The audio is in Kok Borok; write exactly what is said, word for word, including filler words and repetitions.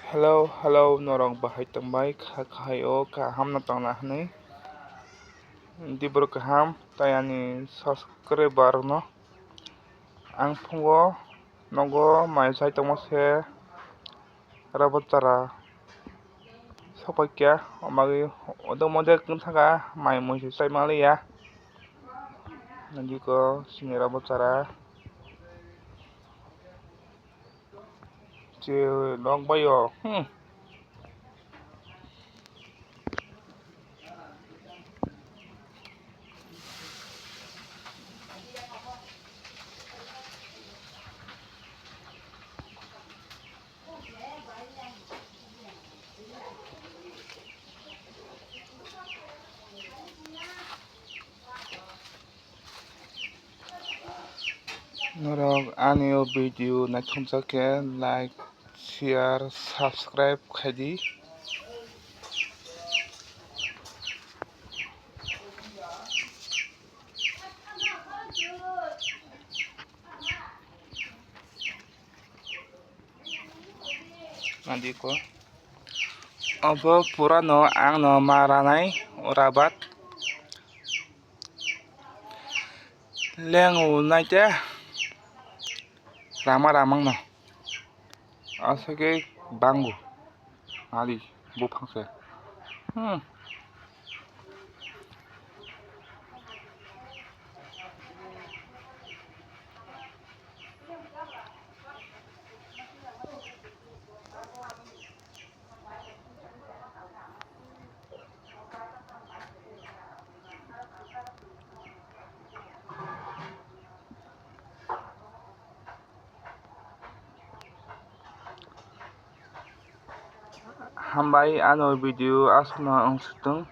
Hello, hello, norok bahai tongbai kha, kha hai o, kaham no tongna hwnwi. Dibor kaham, tai ani subscriber no. Ang phungo nogo mai chai tongma se rabo chara sokpai kya, o bagwi odo mode kwthanga mai mui se chai manliya. Nandiko sini rabo chara. Je nok bayo, hmm. Norok ani o video naithokjak khe like, share, subscribe khai di. Nandiko. Obo pura no ang no ma ranai rabat. Leng u nai te rama ramang no. Aswk khe bango. Ali buphang se. Hmm. Hambai, ano video aswkno wng sitwng.